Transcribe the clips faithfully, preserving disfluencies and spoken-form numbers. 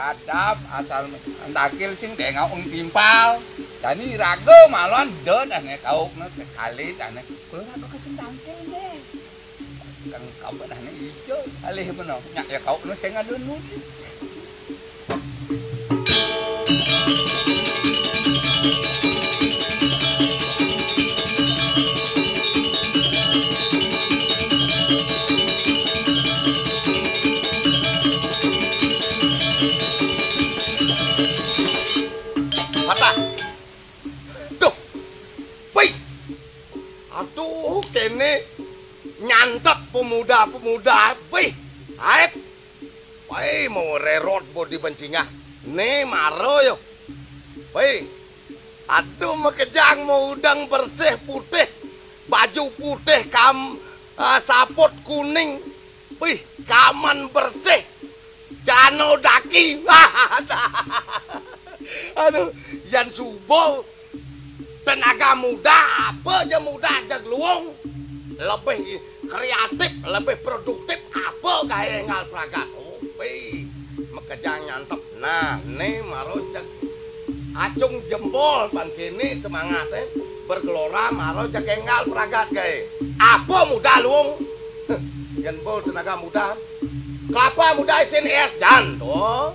Adab asal tangkil sing denga ung timpal. Dani raga malon dot ane kauk na tekali dane. Kula raga kesing tangkil deh. Kang kabenane ijo alih beno. Nyak ya kauk na sing ada nudi. Patah. Duh. Wih. Aduh, kene nyantep pemuda-pemuda. Wih. Aet. Wih, mau rerot bodi bencingah. Ne maro yo. Wih. Aduh, makejang mau udang bersih putih. Baju putih kam, ah, saput kuning. Wih, kaman bersih. Jano daki. Aduh, yan subuh tenaga muda, apa je muda je luung, lebih kreatif, lebih produktif, apa gae enggal pragat. Oh, pi, makejang nyantep. Nah, ne maro cek acung jempol pan kene semangate bergelora maro cek enggal pragat gae. Apa muda luung? Jempol tenaga muda. Kelapa muda isin es jan to.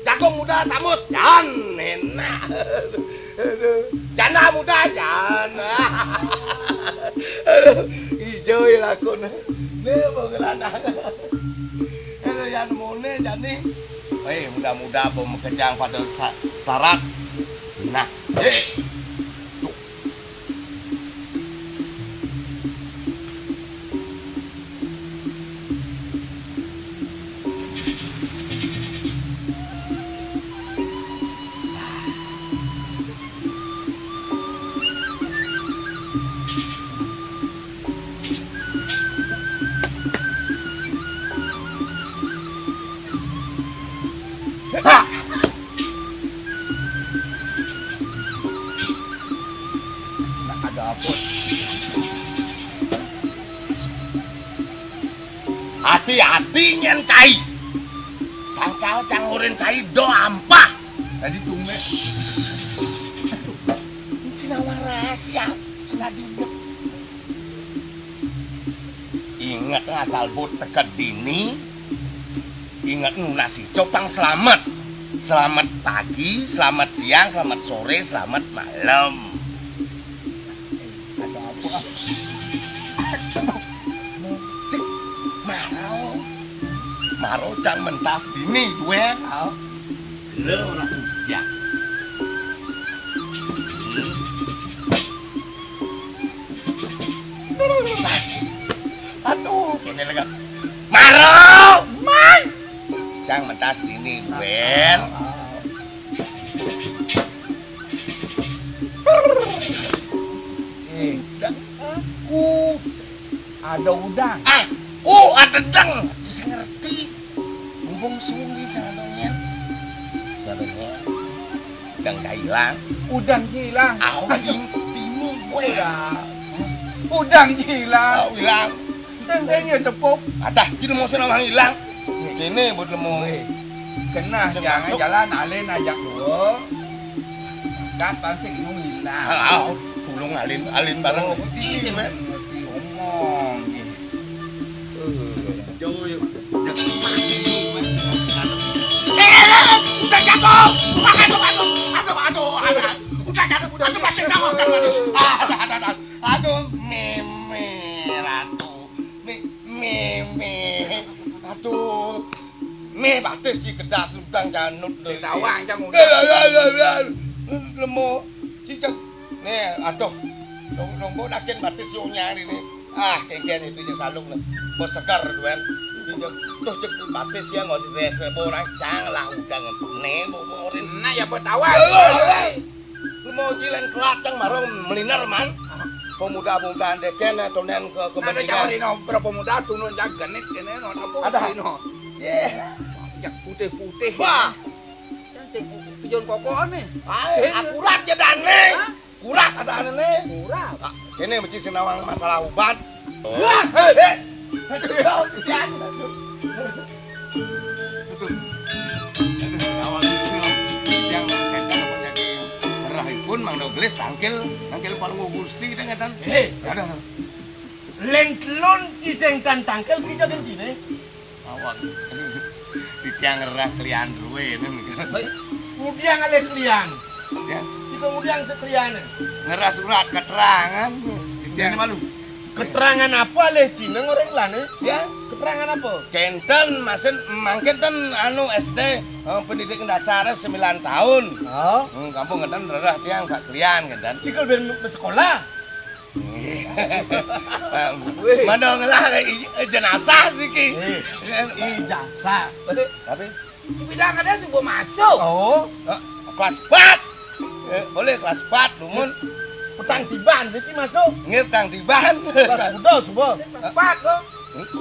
Jagung muda tamus jan enak. Aduh. Janda muda jan. Aduh, ijo ya lakon. Ne mau gelanang. Aduh, yan mone jani. Hei, muda-muda apa makejang pada sa- sarat. Nah, eh. Ha! Nak ada apa? Hati-hati nyen cai. Sangkal cang urin cai do ampah. Tadi tumbe. Sinawang rahasia. Sinadi unyek. Inget asal bot teked dini, inget nunas ijo pang selamet. Selamet pagi, selamet siang, selamet sore, selamet malem. Ada apa? Cik, maro. Maro cang mentas dini, duel. Lo ora ujak. Aduh, kene lega. Maro, man. Cang mentas dini, Ben. Eh, udah. Uh, ada udang. Ah, uh, ada dang. Bisa ngerti. Mumpung suwi sadonyen. Sadonyen. Udang hilang. Udang hilang. Au ding tini gue. Udang hilang. Au hilang. Sing sing ya tepuk. Adah, kita mau senang hilang. Kene buat lemo. Kena jangan jalan alin aja dulu. Kapan sih lu hilang? Au, tulung alin alin bareng. Ngerti ngomong. Jauh ya. Eh, udah jatuh. Aduh, aduh, aduh, aduh, aduh. Udah jatuh, udah jatuh, pasti sama kan, aduh. Aduh, aduh, aduh. Aduh, Meme Ratu. Mi, Meme. Aduh. Mi batis si kedas udang janut. Ditawang jang udang. Eh, eh, eh, eh, eh. Lemo. Cicak. Nih, aduh. Dong, dong, mbok nakin batis yo nyari nih. Ah, kengken itu je saluk nih. Bos segar duen. Itu je, tuh cek batis ya nggak sih stres, stres, orang cang lah udang. Nih, mbok, mbok orin. Nah, ya, mbok tawang. Eh, eh, eh. Lu mau jilen kelat cang marung meliner, man. Pemuda-pemuda deken, eh, tonen ke Nah, ada kepentingan. Cawarino, berapa pemuda, tunun jak genit, ini, no, apa Ada. Sih, no? Ye. Jak putih-putih. Wah. Kan sing tujuan kokoan nih. Ae, Sing. Akurat ya, Dane. Hah? Kurat ada ane. Kurat. Ah, kene mesti sinawang masalah ubat. Oh. Wah, hei, hei. Aduh, ya. Aduh. Aduh. Lis tangkil, tangkil Palungguh Gusti, kita ngeten. Eh. Ada. Leng telun ci sing tan tangkil, kita gentine. Awak. Titiang ngerah kelian ruwe, nen. Ngudiang alih kelian. Ya. Cika ngudiang sekelian. Ngerah surat keterangan. Titiang malu. Keterangan apa alih Cina orang lane? Ya. Keterangan apa? Kenten, masin, mangkin ten anu S D, eh, pendidikan dasar sembilan tahun. Oh. Hmm, kampung ngeten rerah tiang Pak Klian kenten. Cikal ben sekolah. Wih. Mana ngelah i-, jenazah siki. Eh, ijazah. Tapi Bidang ada subuh masuk. Oh. Eh, kelas empat. Eh, boleh kelas empat, dumun. Petang tiban siki masuk. Nggih, petang tiban. Kelas kuda subuh. Kelas empat kok.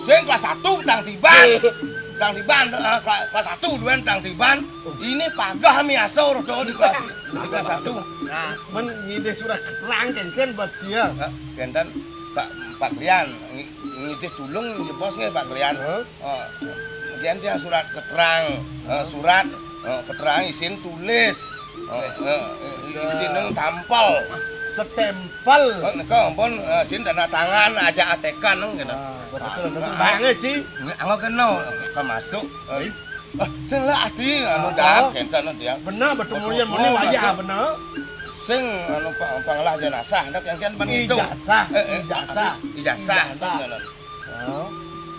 Sing kelas satu petang tiban. Petang tiban, eh, kelas, kelas satu duan petang tiban. Ini pagah miasa rodo di kelas, di kelas satu. Nah, men ngidih surat keterangan kenten buat sia. Ya, kenten Pak, Pak Klian, ngi-, ngidih tulung jebos nggih Pak Klian. Heeh. Oh, kemudian dia surat keterangan, eh, surat, eh, keterangan isin tulis. Eh, eh, isin nang tampel. Stempel. Oh, nika ampun, eh, isin tanda tangan, aja atekan nang kena. Ah, betul, betul. Nah, banget sih. Nggih, anggo kena, termasuk, eh, ah, sing lah adi, anu, dah, kenten, dia. Bener, betul, mulia, mulia, wayah, bener. Sing, anu, pa-, panglah jenazah, ndak yang kian begitu. Ijazah, eh, eh, ijazah. Ijazah, ijazah.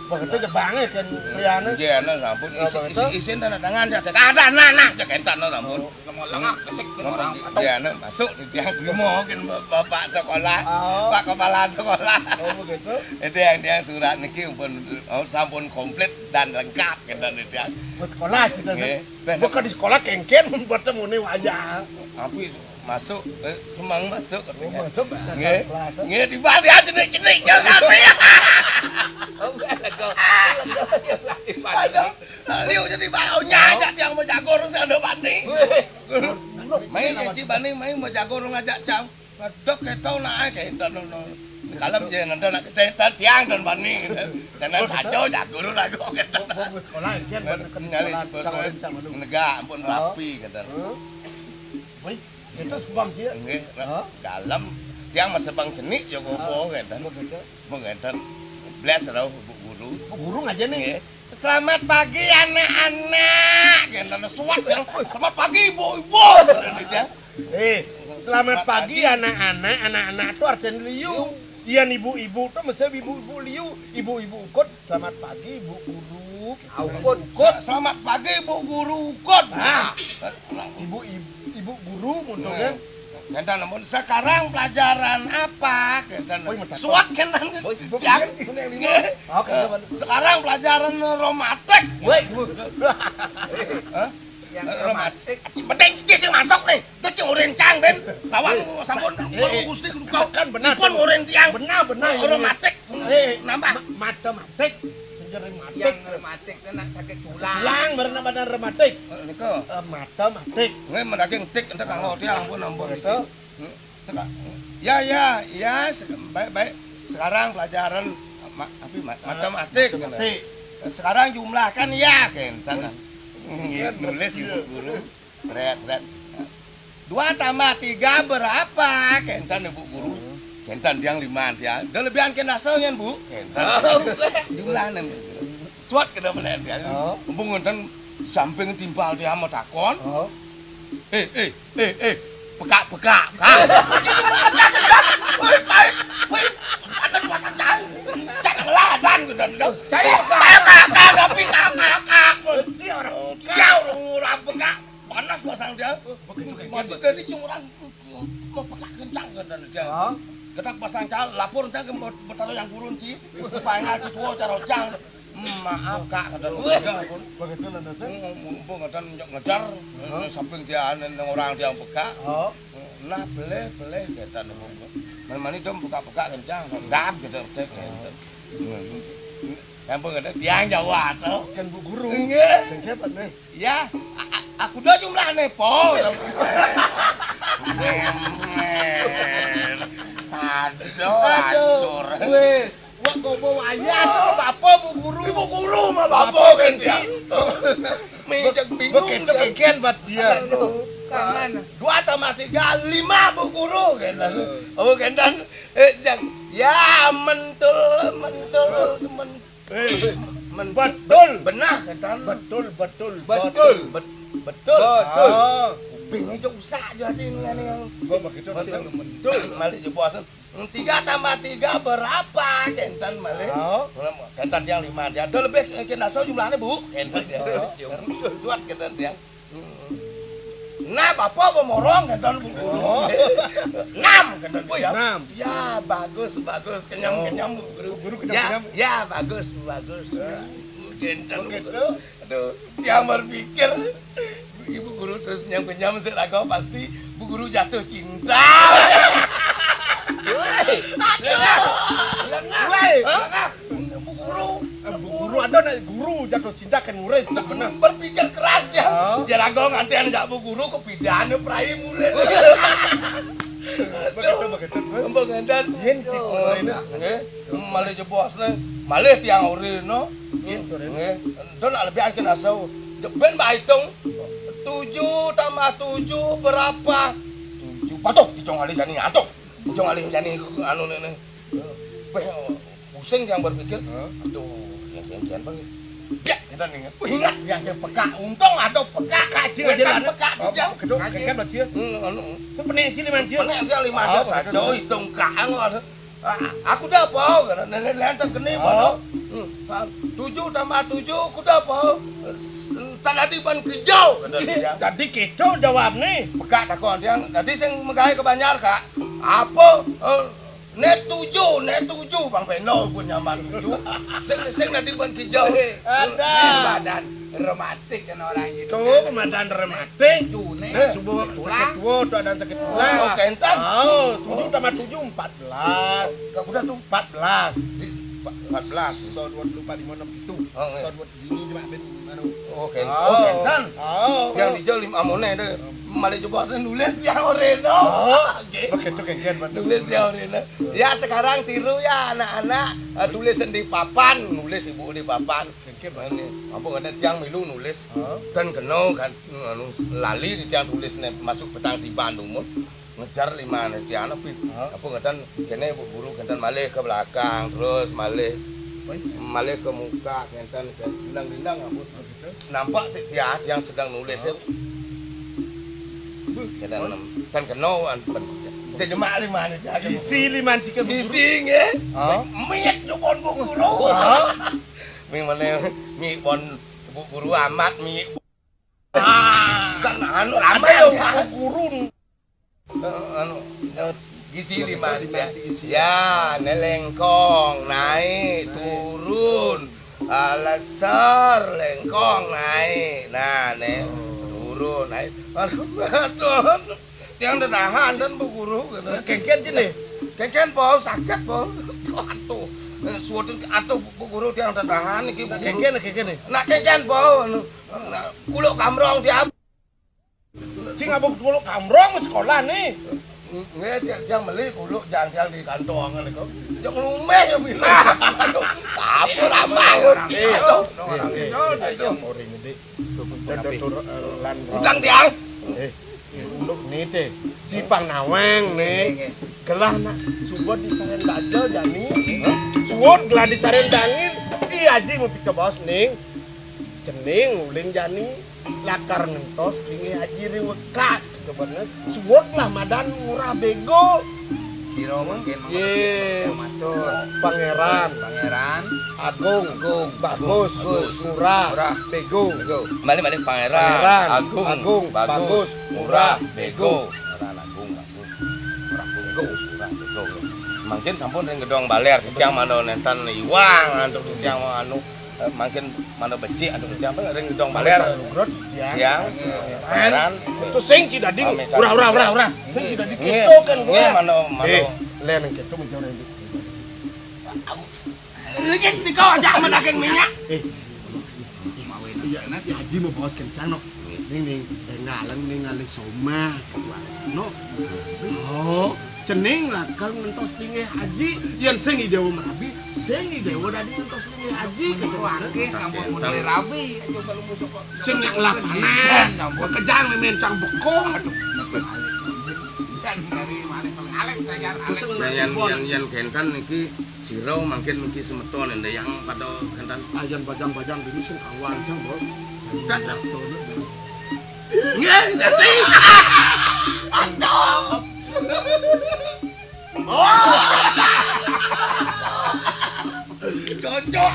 Begitu je banget kan, liane. Nggih, anu, sampun. Oh, isi, begitu? Isi, isin tanda tangan, ya, ada, nah, nah, ya, kenten, sampun. Oh. Lengah, kesik, orang. Nggih, anu, masuk di tiang limo, kan, Bapak sekolah, oh. Pak kepala sekolah. Oh, begitu? Itu yang, yang surat niki pun, oh, sampun komplit dan lengkap, kenten, itu ya. Mau sekolah, cita. Nggih. Bukan di sekolah kengken, buat temune wayah. Tapi masuk, eh, semang masuk, oh, katanya. Masuk, nggih. Kelas. Nggih, tiba dia jenik-jenik, ya, sampai. Oh, lega, lega, ya, tiba. Aduh, liu jadi bau nyajak tiang mau jago, terus ada bani. Wih. Main, Ci Bani, main mau jago, ngajak cang. Dok keto nak, eh, keto, no, no. Kalem je, nanti nak kita, tiang dan bani. Jangan saco, jago lu lagu, keto. Mau, mau sekolah, kan, nyali sekolah, negak, ampun, oh, rapi, kata. Wih, itu sebang dia. Nggih, hah? Dalem. Tiang masih bang cenik, ya, kata. Begitu. Begitu. Bless, rauh, Bu Guru. Bu Guru aja nih. Nggih. "Selamat pagi, anak-anak." Kata, suat, ya. "Selamat pagi, ibu-ibu." Kata dia. Eh, selamat pagi, anak-anak. Anak-anak tuh artinya liu. Iya, ibu-ibu tuh mesti ibu-ibu liu. Ibu-ibu ukut, "Selamat pagi, Bu Guru." Ukut. "Selamat pagi, Bu Guru Ukut." Nah, ibu, ibu, ibu guru, untuk kan. Kenten, namun sekarang pelajaran apa? Kenten. Suat, kenten. Tiang. Oke, sekarang pelajaran romatik. Woi, Bu. Hah? Yang romatik. Penting cici sing masuk nih. Dia cing urin cang, Ben. Tawang sampun, eh, eh, Gusti, kan benar. Pun urin tiang. Benar, benar. Romatik. Eh, nambah. Ma-, matematik. Sing rematik. Yang rematik, nak sakit tulang. Tulang, bener, bener rematik. Eh, nika. Eh, matematik. Nggih, mendaging tik, entek kanggo tiang, ampun, ampun. Betul. Hmm. Seka-, ya, ya, ya, seka-, baik, baik. Sekarang pelajaran ma-, apa, ma-, matematik, matematik. Sekarang jumlahkan ya, kenten. Nulis ibu guru. Sret, sret. "Dua tambah tiga berapa?" Kenten, ibu guru. Kenten, tiang lima, tiang. "Udah lebihan kena nyen, Bu." Kenten. Jumlahnya. Suat kena melihat dia. Oh. Mumpung ngenten samping timpal dia mau takon. Oh. "Eh, eh, eh, eh, pekak-pekak." Kak. Woi, tai. Woi, panas mata tai. Cak ngeladan gitu, dong. Cak pekak, tapi kakak. Benci orang. Dia orang, orang pekak. Panas pasang dia. Begitu, begitu. Mati dari cuma orang. Mau pekak kencang kan dia. Hah? Ketak pasang cal, lapor cal ke bet-, betara yang burun, Ci. Paling atuh tua cara cang. "Hmm, maaf, Kak," kata lu. Weh. Begitu lah, Desa. Hmm, mumpung ada nyok ngejar, hah? Samping dia, neng orang dia pekak. Oh. "Nah, pelih, pelih," kata nemu. "Mani dong pekak-pekak kencang, dap," gitu, cek, gitu. Hmm. Yang pengen tiang Jawa tuh. Kan Bu Guru. Nggih. Sing hebat nih. Ya, a-, a-, aku dah jumlah nepo. Aduh, aduh, hancur. Weh, wah, kok mau wayah sama bapak, Bu Guru? Ibu guru sama bapak, bapak kan, ganti. Dia. Mejak bingung. Begitu, dah. Kekian buat dia. Aduh. Tangan. Dua tambah tiga, lima, Bu Guru, kénten. Oh, kénten. Eh, jang. Ya, mentul, mentul, men-, Eh, men-, betul. Benah, kénten. Betul, betul, betul. Betul. Bet-, betul. Betul. Ah. Kuping aja usah jadi ini, ini yang. Gua begitu, betul. Malih jebos. Hmm, tiga tambah tiga berapa? Kénten malih. Oh. Kénten tiang lima, tiang. Ada lebih, eh, kénten asa jumlahnya, Bu. Kénten tiang. Terus, ya. Suat kénten tiang. Hmm. Nah, Bapak pemorong kénten, Bu Guru. Oh. Enam kénten tiang. Enam. Ya, bagus, bagus. Kenyam, kenyam, Bu Guru. Bu Guru kenyam, ya, kenyam. Ya, bagus, bagus. Ya. Kénten, Bu Guru. Begitu. Aduh, tiang berpikir, Ibu Guru terus nyam-nyam sik raga pasti Bu Guru jatuh cinta. Woi, lengah. Lengah. Woi, lengah. Bu Guru. Eh, Bu Guru ada nak guru jatuh cinta kan murid sebenarnya. Berpikir keras dia. Oh. Dia raga nganti anak Bu Guru kepidan prai murid. Begitu, begitu. Ampun, ngénten. Yén cik. Oh, murid. Nggih. Malih jebos, nggih. Malih tiang orina. Nggih, sore. Nggih. Ento nak lebih akin asa. Jebén mbak hitung. Tujuh tambah tujuh berapa? Tujuh. Patuh, dicong alih jani atuh. Dicong alih jani anu néné. Beh, pusing yang berpikir. Hah? Aduh, yang kian-kian bang. Ya, kita nih. Wih, ingat yang dia peka. Untung atau peka kaji aja ada. Peka. Oh, aja. Kedok, kaget aja. Hmm, anu. Sepenek aja, lima aja. Sepenek aja, lima aja. Oh, saja, begitu. Hitung kang, anu. Ah, aku dah apa? Nenek lenten kene, oh. Mana? Hmm. Ah, tujuh tambah tujuh, aku dah apa? Entar tadi ban kejau, kata dia. Tadi keco jawab nih. Pegak takon tiang. Tadi sing megai ke Banjar, Kak. Apa? Eh, ne tujuh, ne tujuh, Bang Peno pun nyaman tujuh. Sing, sing tadi ban kejau. Ada. Badan rematik kan orang gitu. Tuh, kan? Badan rematik. Tujuh, ne. Nah, subuh sakit tulang. Tua, tuh ada sakit tulang. Oh, kenten. Oh, tujuh tambah tujuh, empat belas. Kak, udah tuh. Empat belas. Di, empat belas. So dua puluh empat, lima, enam, itu. Oh, iya. So dua puluh ini cuma ben, anu. Oh, ken-, oh, kenten. Oh. Yang dijauh lima amone itu. Malih jebosnya nulis yang orena. Oh. Oke. Oke, itu kenten, Pak. Nulis yang orena. Ya, sekarang tiru ya, anak-anak. Eh, tulis di papan, nulis ibu di papan. Kenten, Pak. Ini, apa kena tiang milu nulis. Oh. Dan kena kan, anu, lali di tiang tulis ne, masuk petang tiban dumun. Ngejar lima ne tiang, pi. Hah? Apa ngeten, kene Bu Guru ngeten malih ke belakang, terus malih, oh, iya, malih ke muka, ngeten, ke dindang-dindang, ampun. Oh, gitu. Nampak sik tiang, tiang sedang nulis, ya. Buh. Ngeten, oh, nem-, kan kena, an-, pen-, kita jemak lima ne tiang. Isi lima tiga Bu Guru. Isi, nggih. Hah? Miik dukun Bu Guru. Hah? Mi mana, mi pon Bu Guru amat, mi. Ah, kan anu, ramai ada dong, yang Bu Guru. Eh, anu, eh, gizi lima, lima, ya. Gizi. Ya, ne lengkong, naik, naik, turun. Ah, lesor, lengkong, naik. Nah, ne, oh, turun, naik. Aduh, aduh, aduh. Yang ditahan dan Bu Guru, gitu. Kengken sini. Kengken, Po, sakit, Po. Aduh, eh, suatu, aduh, Bu Guru, yang ditahan, iki, Bu Guru. Kengken, kengken nih. Nak kengken, Po, anu, nak kuluk kamrong, tiang. Sing ngabuk dulu kamrong sekolah nih. Nggih, tiang, tiang meli dulu, jang, jang di kantong niku. Jang lumeh ya, bilang. Aduh, apa ramai? Eh, eh, eh, eh, orang ini, Dik. Tuh, tuh, tuh, eh, lan. Utang tiang. Eh, untuk nih, Dik. Cipang naweng nih. Nggih, nggih. Gelah nak, suba disaren baja jani. Hah? Suud gelah disaren dangin. Ih, Aji mau pika bos ning. Cening ulin jani. Lakar ngentos inggih Aji ring wekas, kebener. Suud lah madan Ngurah Bego. Sira mangkin, ye, matur. Pangeran. Pangeran. Agung. Agung. Bagus. Bagus. Ngurah. Ngurah. Bego. Bego. Malih-malih Pangeran. Pangeran. Agung. Agung. Bagus. Bagus. Ngurah. Bego. Pangeran Agung, Bagus. Ngurah Bego. Ngurah Bego. Mangkin sampun ring gedong baler, titiang mangda nenten iwang, antuk titiang anu, Eh, mangkin mangda becik antuk becik apa ring gedong baler. Lugrut, ya. Yang, eh, Pangeran. Itu sing Cidadi. Pamit. Ora, ora, ora, ora. Sing Cidadi. Nggih, kéto kan, nggih, ora. Mangda, mangda. Eh, lén kéto mencari. Lagi sedikit aja menagih minyak. Eh, iya, nanti Haji mau bawa kencang, no. Ning, ning, eh, ngalang ning ngalih somah. No. Oh. Cening lakar ngentos linggih aji, yén sing idéwa marabi, sing idéwa dadi ngentos linggih aji. Menurut aké sampun mulai rabi, aja kalau musuh kok. Sing nyak lapanan, sampun. Kejang mémén cang bekong. Aduh, dan dari mana ngalek, ngalek, ngalek. Nah, yén, yén, yén kénten niki sira mangkin niki semeton éndéh yang pada kénten. Ayan bajang-bajang dini sing kawan cang, Bol. Kan. Nggih, dadi. Aduh. Cocok.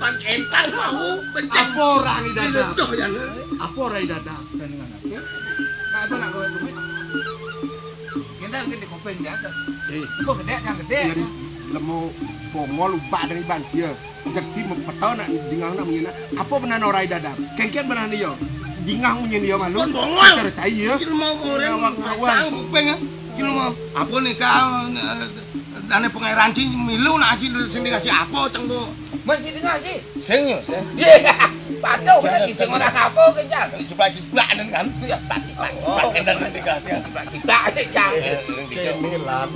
Pan entar mau becek. Apa ora I Dadap? Diledoh ya. Apa ora I Dadap? Nah, apa nak kowe kuwi? Kita mungkin di kuping ya. Eh. Apa gedé kan gedé. Yen lemu bongol ubak dari banjir. Jek si mepeta nak dingah nak menyenak. Apa benar ora I Dadap? Kengken benar yo. Dingah menyen yo malu. Kon bongol. Cara cai ya. Iki mau orang ngawang-ngawang. Sang kuping ya. Iki mau apa nih kau, eh, dane pangeran sing milu nak sing sing dikasih apa ceng, Bu? Masih dikasih. Sing yo, sing. Iya. Padha kowe iki sing ora apa kencang. Jeblak-jeblak kan. Ya, jeblak-jeblak. Oh. Jeblak-jeblak sih, Cang. Kene lan.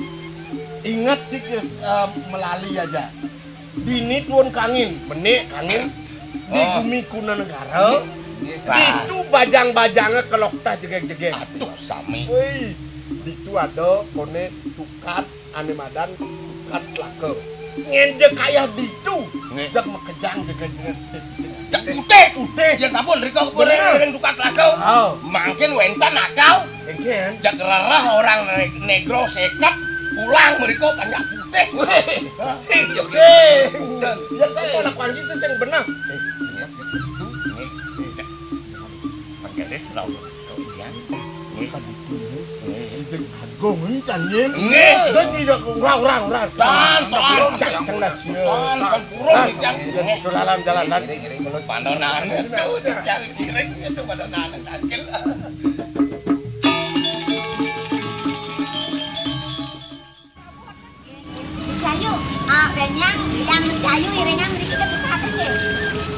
Ingat sih, eh, melali aja. Dini tuun kangin, menik kangin di Oh. Gumi Kuna Negara. Nggih, Pak. Ditu bajang-bajangé kelok tah jegég-jegég. Aduh, sami. Woi, ditu ada koné tukat ané madan tukat laka. Ngénjé kaya ditu. Nggih. Jak makejang jegég-jegég. Jak putih. Putih. Yén sampun rika Bener. Ring tukat laka. Oh. Mangkin wénten akal. Engken. Jak rereh orang ne-, negro seket pulang mriko panjak putih. Sing, sing. Yén kok anak panji sih sing beneh. Eh, niat ya itu, nggih, nggih, cek. Mangkene sira kok iya. Nggih. Kan itu, nggih. Nggih. Sing agung iki kan, nggih. Nggih. Wis tidak ora, ora, ora. Tan, tan. Cek, cek, cek, cek. Tan, tan, kurung, Tan. Cek. Nggih. Dolanan, dolanan. Ngiring, ngiring, ngiring. Pandonan itu, cek, ngiring itu pandonan, cek. Miss Ayu, ah, benyang, yang Miss Ayu iringan mriki ketukaten nggih.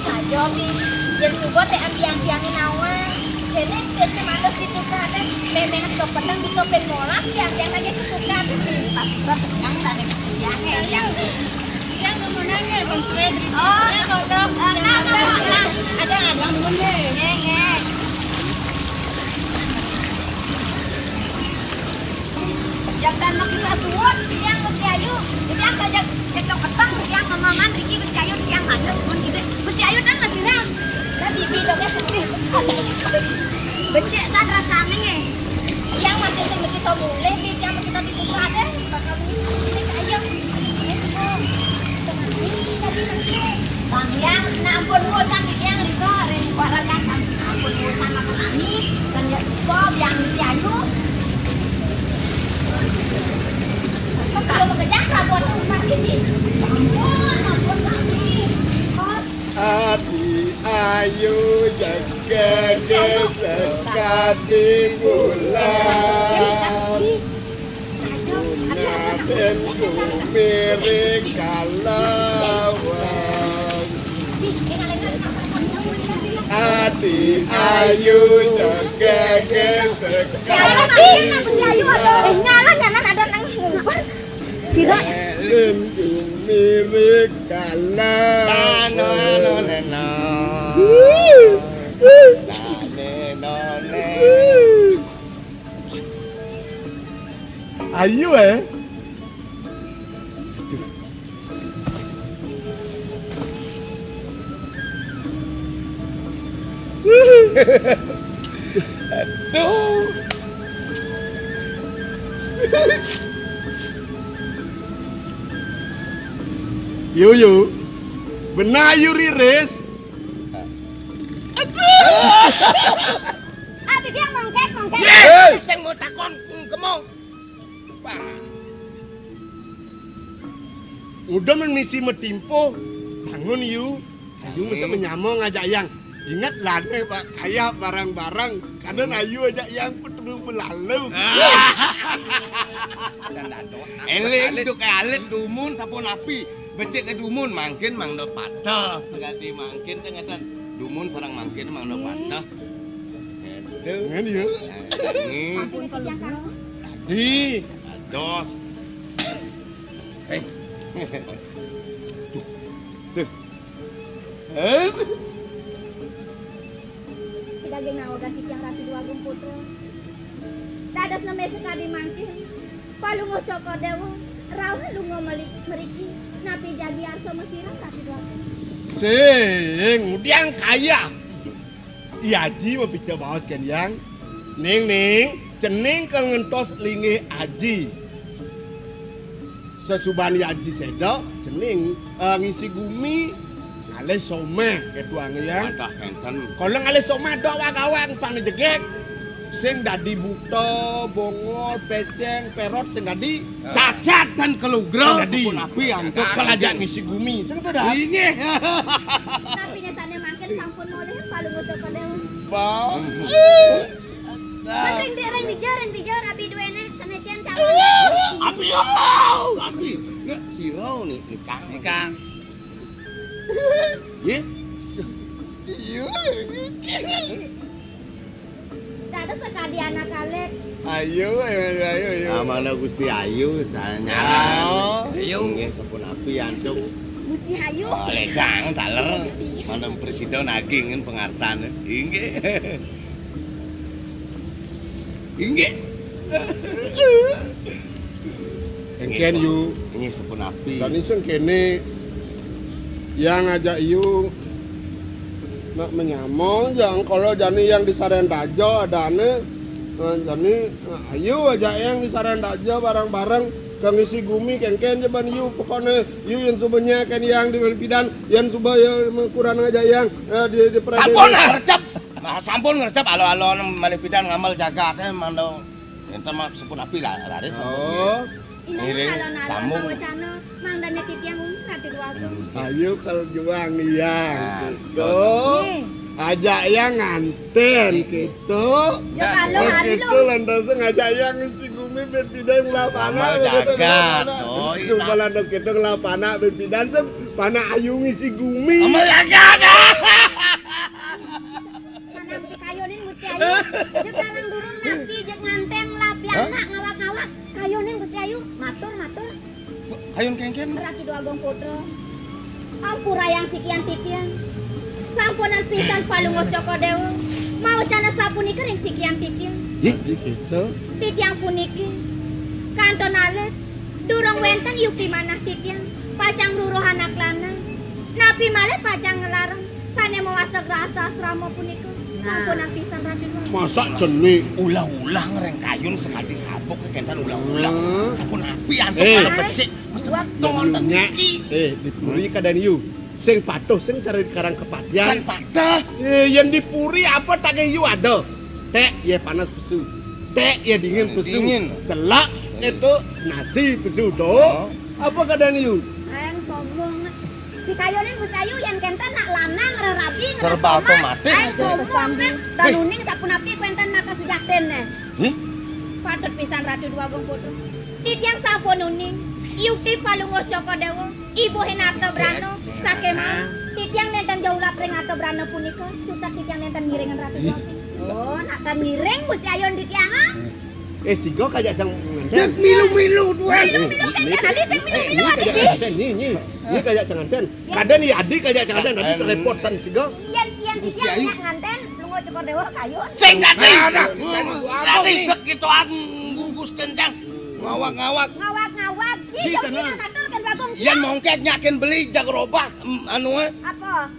Saja, Miss. Yen suba tek ambiang-ambiangi nawang. Dene wis mantes ditukaten, memang kepeteng bisa ping molas, tiang-tiang lagi ketukaten, Miss. Pas tiba seneng ta nek seneng ya, yang Yang kemenangan, Bang Freddy. Oh. Yang kodok. Eh, nah, nah, nah, nah. Ada, ada. Yang menang. Nggih, nggih. Jam dan waktu suwun, tiang Gusti Ayu. Jadi, aku aja cekcok peteng, tiang mamaman, Riki Gusti Ayu, tiang manis, pun gitu. Gusti Ayu kan masih ram. Lah, bibi dongnya sedih. Becik san rasane. Yang masih sing kita mulih, yang kita dibuka deh, bakal ini kaya. Bang, yang nak ampun bosan yang riko, riko rakan ampun bosan apa sami, kan ya kok yang si Ayu. Kok kalau bekerja, rapuan rumah ini. Ampun, ampun sami. Adi ayu jegege sekadi bulan. Naden kumiring kalawan. Adi ayu jegege sekadi bulan. Ngalah nyanan ada nang ngumpul. Sira. Lindung mirip kalah. Nano, nano, neno. Nane, none. Ayu, eh. Aduh. Yu, yu. Benar yu riris. Aduh. Ati dia mongkek, mongkek. Ye, sing mau takon kemong. Udah men misi metimpo, bangun yu. Ayu mesti menyamo ngajak yang. Ingat lah deh, Pak, kayak barang-barang. Kadang ayu ajak yang petruk melalu. Eling duk alit dumun sampun api. Becik ke dumun mangkin mangda patah. Sekadi mangkin teh ngeten. Dumun sareng mangkin mangda patah. Ngene ya. Ini. Ampun, Kang. Di. Dos. Hei. Tuh. Tuh. Eh. Daging nawegan titiang Ratu Déwa Agung Putra. Dadosna meh sakadi mangkin. Palungguh Cokor Déwa, rauh lunga meli-, mriki. Napi jagi arsa masira, Ratu Déwa Agung? Sing ngudiang kaya. I Aji mapica baos kén Hyang. Ning, ning, cening ka ngentos linggih Aji. Sasubané Aji séda, cening, eh, ngisi gumi, ngalih soméh, kéto angéyang. Wadah, kénten. Kala ngalih soméh, dok wagawang pang jegég. Sing dadi buta, bongol, pécéng, pérot, sing dadi. Cacat dan kelugra, sing dadi. Sapunapi, antuk. Kal ajak ngisi gumi, sing to, dah. Inggih. Napiné sané mangkin sampun molih, Palungguh Cokor Déwa. Ba. Kan ring di-, ring dija, ring dija, rabi duéné, sané cén calon. Api, oh, api. Nek sira ni, nikah. Nikah. Nggih. Iya. Dados sakadi anak alit. Ayu, ayu, ayu, ayu. Amana Gusti Ayu, sanyaran. Oh. Ayu. Nggih, sapunapi, antuk. Gusti Ayu. Oh, lejang, taler. Iya. Manten presida nagingin pangarsan. Inggih. Inggih. Kénkén, Yu. Inggih, sapunapi. Jani sing kéné, Hyang ajak Yu nak menyama, Hyang kala jani Hyang di Sarén Daja adané. Nah, jani, nah, ayu ajak Hyang di Sarén Daja bareng-bareng ka ngisi gumi, kénkén ja ban Yu, pokokné Yu yén suba nyaken Hyang di pidan, yén suba ya mengkuran ajak Hyang, eh, di, di pradéné. Sampun, ngrecep. Nah, sampun ngrecep alo-alo malih pidan ngamel jagaté, mangda Énten mah sapunapi lah, raris sampun. Oh. Ngiring alon-alon sambung. Mawacana, mangdané titiang umum Ratu Déwa Agung. Ayo, kal juang Hyang, nah, gitu. Nggih. Ajak Hyang nganten, gitu. Ya, kalau gitu, lantas ngajak Hyang ngisi gumi, ben pidan ngelah panak, ngelah panak. Oh, iya. Cuma lantas gitu ngelah panak, ben pidan sem, panak ayu ngisi gumi. Amal jagat. Sanang pikayunin Gusti Ayu. Jek sareng durung napi, jek nganten lah pianak ngawag-ngawag. Kayunin Gusti Ayu, matur, matur. Kayun kénkén. Ratu Déwa Agung Putra. Ampurayang sikian titiang. Sampunang pisan Palungguh Cokor Déwa. Mawacana sapunika ring sikian titiang. Ih, gitu. Titiang puniki kantun alit, durung wénten yukti manah titiang, pacang ngruruh anak lanang. Napi malih pacang nglarang sané mawasta grahasta asrama punika? Nah. Sampunang pisan, Raden. Masa cenik? Ulah-ulah ngreng kayun sakadi sabuk kénten ulah-ulah. Hmm. Sapunapi antuk, eh, becik, mesemeton wonten niki. Eh, di puri kadén yu. Sing patuh, sing cara dikarang kepatihan. Kan patuh. Eh, yén di puri apa tak yu ada? Ték ya panas pesu. Ték ya dingin pesu. Dingin. Celak itu nasi pesu to. Oh. Apa kadén yu? Aéng sombong. Dikayunin Gusti Ayu yén kénten nak lanang rerabi serba otomatis. Aéng sombong. Wih. Danuning sapunapi kuénten nak kasujaktin né. Ih? Patut pisan Ratu Déwa Agung Putra. Titiang sampun uning. Yukti Palungguh Cokor Déwa. Ibuhin arta brana, sakémahan titiang nénten jaulap ring arta brana punika, cutet titiang nénten ngiringan Ratu Déwa Agung. Oh, nak tan ngiring Gusti Ayun titiang, ha? Eh, siga kajak cang nganten. Cek milu-milu tuan. Milu-milu kan, kan, adi sing milu-milu, adi. Nyi, nyi, nyi kajak cang nganten. Kadén nyi adi kajak cang nganten, adi repot san siga. Yén, yén titiang nyak nganten, lunga Cokor Déwa kayun. Sing dadi. Dadi begitu anggugus kencang. Ngawag-ngawag. Ngawag-ngawag. Ci, sana. Matur kan Bagong. Yén mongkék nyakin beli jag robah, em, anu, eh. Apa?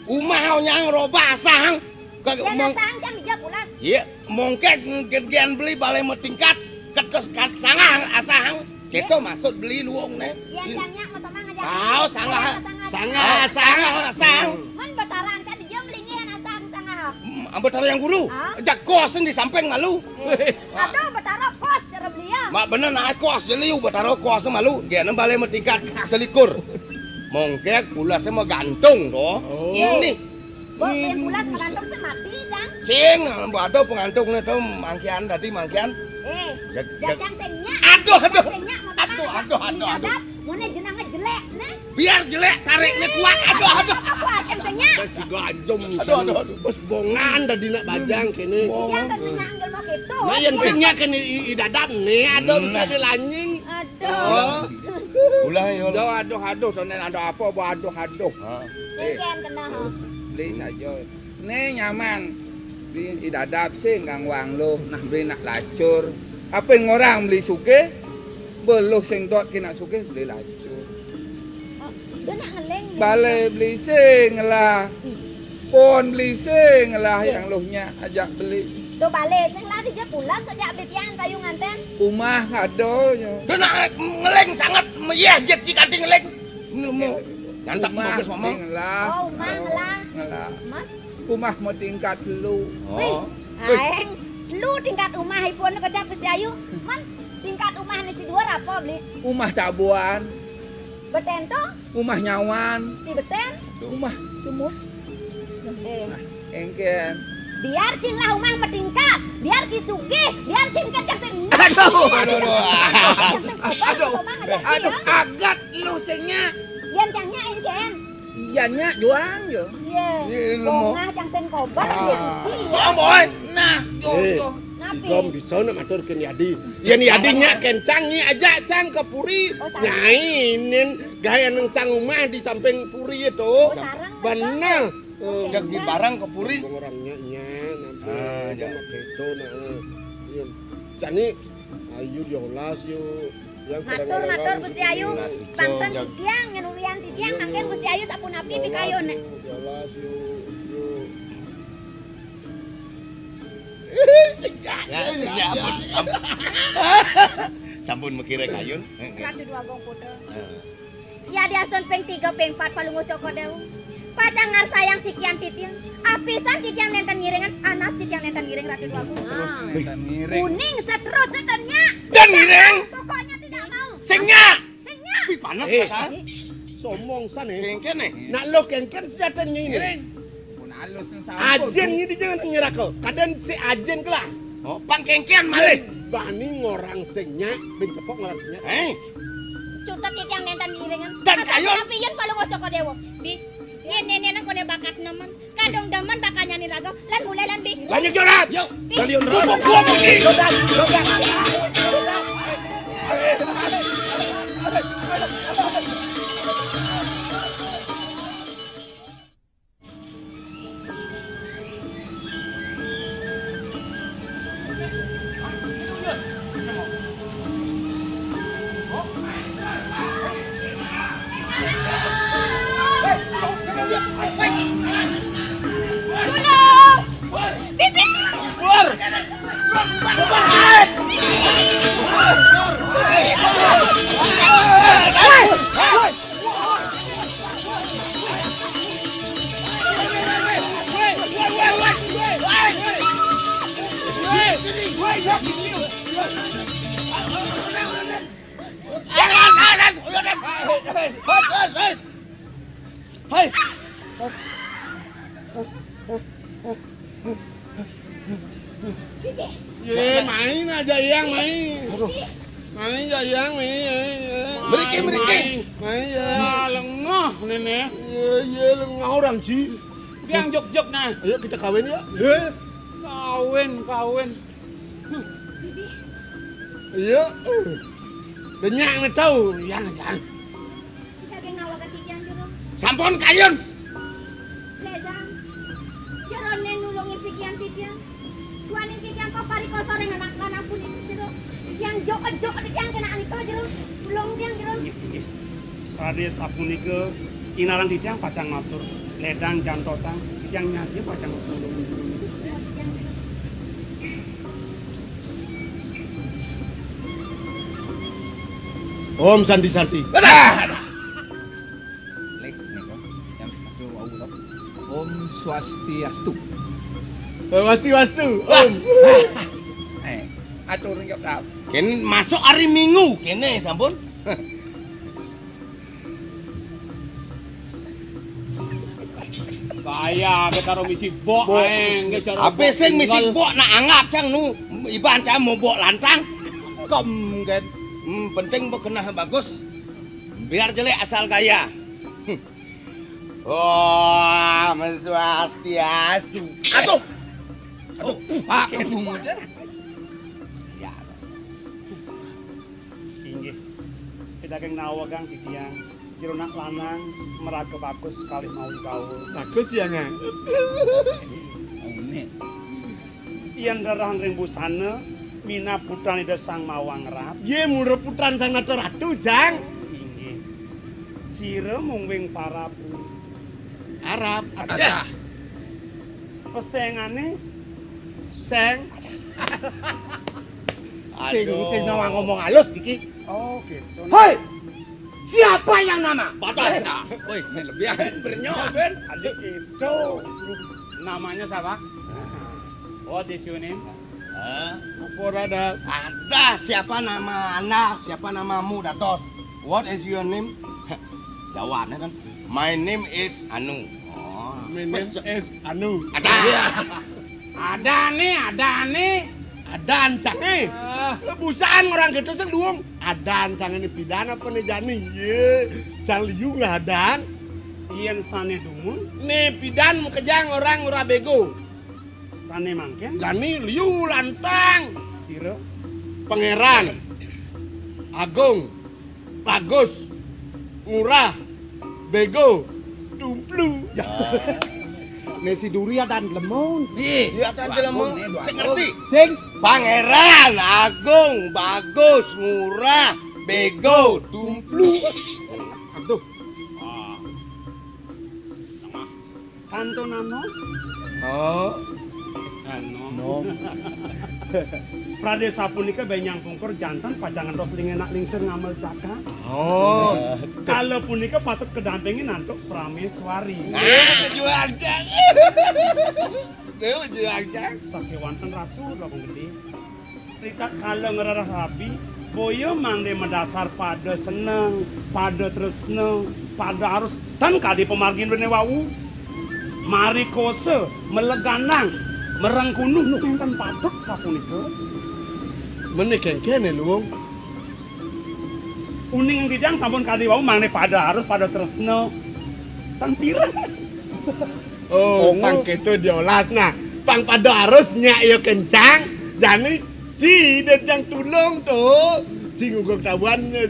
Umah nyang robah asahang. Yén asahang cang dija pulas. Iya, mongkék gén-gén beli balai matingkat, kat, kat sangah asahang. Kéto maksud beli luung né. Yén cang nyak masama ngajak. Ah, sangah. Sangah, sangah asahang. Mén Betara angkat dija melinggih asahang sangah. Hmm, Betara Hyang Guru. Ah? Jago sing di samping malu. Eh. Aduh, Betara kos cara belia. Mak bener nak kos jeliu, Betara kos malu. Dia nem balai matingkat selikur. Mongkék pulasé magantung to. Oh. Ini. Mbok, yén pulas magantung sing mati, Cang. Sing, mbok ada pengantungné to mangkian tadi mangkian. Eh, jajang sing nyak. Aduh, aduh. Sing nyak, aduh, aduh, aduh, aduh. Moné jenengé jelék, né. Biar jelék, tarikné kuat. Aduh, aduh. Apa artiné sing nyak? Si gajum. Aduh, aduh, aduh. Bos bongan dadi nak bajang kéné. Iya, kan nyanggel mah gitu. Nah, yén sing nyak kéné i, i dadap né, aduh, bisa dilanying. Aduh. Oh. Ulah, ya. Aduh, aduh, aduh, to nén aduh apa, bo aduh, aduh. Ha. Éh. Kén kena, ha. Beli saja. Né nyaman. Beli i dadap sing gangwang luh, nah beli nak lacur. Apa ngorang beli sugih? Beluh sing dot ké nak sugih beli lacur. Oh, dia nak ngeling. Balé beli sing lah. Hmm. Pon beli sing lah yang luh nyak ajak beli. Tuh balé sing lah dijak pulas ajak beli tiang kayu nganten. Umah ada nya. Dia nak ngeling sangat meyeh jet si kanti ngeling. Nemu. Jantak bagus ngomong. Umah ngelah. Oh, umah ngelah. Ngelah. Umah. Umah mau tingkat telu. Wih, oh. Aéng, telu tingkat umah ipun kecap Gusti Ayu. Man, tingkat umah né si duur apa, Bli? Umah tabuan. Betén to? Umah nyawan. Si betén? Umah semut. Éh. Nah, éngkén. Biar cing lah umah matingkat, biar ki sugih, biar cing kén jang sing. Aduh, aduh, aduh. Jang sing kobar, aduh, kobar aja, aduh, ya. Agat lu sing nya. Yén cang nya éngkén. Iya nya juang yo. Iya. Iya, lu mau. Bongah jang sing kobar, ah. Jang sing. Bong, boy. Nah, yo, éh, yo. Napi? Si Gom bisa nak matur kén Yadi. Yén Yadi nya kén cang nyi ajak cang ke puri. Oh, sareng. Nyai nén gaya neng cang umah di samping puri itu. Oh, sareng. Bener. Oh, jadi barang ke puri. Orang nya, nya, nampi. Ah, ya. Mak itu, nah. Iya. Jani, ayu diolas yuk. Matur, matur, Gusti Ayu. Panten titiang, ngenulian titiang, mangkin Gusti Ayu sapunapi pikayun. Diolas yuk, yuk. Ya, ya, ampun, ampun. Sampun mikiré kayun. Ratu Dwagung Putra. Heeh. Ya diasun ping tiga, ping pat Palungguh Cokor Déwa. Pacang ngarsayang sikian titiang. Apisan titiang nénten ngiringan, anas titiang nénten ngiring Ratu Dwagung. Terus nénten ngiring. Kuning seterus seternya. Dan ngiring. Pokoknya tidak mau. Sing nya. Sing nya. Wih, panas, eh, pasan. Sombong san, eh. Kéngkén, eh. Nak lo kéngkén sejatanya ini. Ngiring. Pun halus yang sampun. Ajén ini jangan nyeraka. Kadén si ajén kelah. Oh, pang kéngkén malih. Bani ngorang sing nya, bin cepok ngorang sing nya. Eh. Cutet titiang nénten ngiringan. Dan kayun. Tapi yén Palungguh Cokor Déwa. Bi, yén néné nang koné bakat nemen. Kadung demen bakal nyani raga. Lan mulai lan, Bi. Lanjut, Jorat. Yo. Bi. Kalian raga. Gua, gua, gua, Bi. Jorat, Jorat. Hai. Ye, main aja yang main. Aduh. Main aja yang main. Mriki, mriki. Main ya. Nah, lengah néné. Ye, ye, lengah orang, Ji. Yang jog-jog nah. Ayo kita kawin ya. Ye. Kawin, kawin. Iya. Denyak né tau, yang, yang. Kita gé ngawaga titiang jero. Sampun kayun. Lédang. Jero né nulungin sikian titiang. Duaning titiang kok parikosa ring anak lanang puniki jero. Titiang jok-jok titiang kéné anika jero. Tulung titiang jero. Inggih, inggih. Raden sapunika inarang titiang pacang matur. Lédang jantosang titiang nyadya pacang matur. Om Santi Santi. Adah, adah. Lek, nika, yang satu wau to. Om Swastiastu. Swastiastu, Om. Eh, atur nyok dap. Kén masuk hari Minggu, kéné sampun. Kaya aké karo misi bok, bok. Aéng, nggih, cara. Apa bok sing misi tinggal. Bok nak anggap cang nu, iban cang mau bok lantang. Kem, kan. Hmm, penting bok kena bagus. Biar jelek asal gaya. Hmm. Oh, Swastiastu. Aduh. Aduh, Pak Bungudan. Ya. Inggih. Kita keng nawegang titiang. Jero nak lanang meraga bagus kalih mawi gaul. Bagus ya, Ngang. Amin. Yen rerah ring busana, minab putran Ida Sang Mawang Ratu. Ye, mula putran Sang Nata Ratu, Jang. Inggih. Sira mungwing parabu. Arab. Adah. Pesengane? Seng. Sing, aduh, sing ngomong halus iki. Oh, gitu. Hei! Siapa yang nama? Batas. Woi, ini lebih aja. Bernyok, Ben. Adik itu. Namanya siapa? What is your name? Hah? Apa ora ada? Ada, siapa nama Anda? Siapa namamu, Datos? What is your name? Jawabannya kan, "My name is Anu." Oh. My name is Anu. Ada. Iya. Ada nih, ada nih. Adan cange. Ah. Busaan orang gitu sing luung. Adan cange ni pidan apa ni jani? Ye, sang liu lah adan. Yen sane dumun. Ni pidan makejang orang ora bego. Sane mangkin. Jani liu lantang. Sira. Pangeran. Agung. Bagus. Murah. Bego. Tumplu. Ya. Ah. Nek si Duri adan Jelemun. Iya, adan Jelemun. Sing ngerti. Sing. Pangeran Agung, Bagus, Murah, Bego, Tumplu. Aduh. Ah. Kanto nano? Oh. Nano. Nom. Pradé sapunika benyang pungkur janten pacang ngentos lingenak lingsir ngamel cakak. Oh. Kala punika patut kedampingin antuk Prameswari. Nah, juang, Jang. Nah, juang, Jang. Sakéwanten Ratu, Ratu Gedé. Rikala ngrereh rabi, boya mangda madasar pada seneng, pada tresna, pada arus, tan kadi pamargin rene wau. Marikosa, meleganang, merengkunuh, nénten patut sapunika. Mene kengkene, Luwung. Uning titiang sampun kadi wau mangda pada arus, pada tresna. Tan pireng. Oh, oh, pang keto diolas. Nah, pang pada arus nyak ya kencang. Jani, ci dencang tulung to. Ci ngugung tabuhan, eh,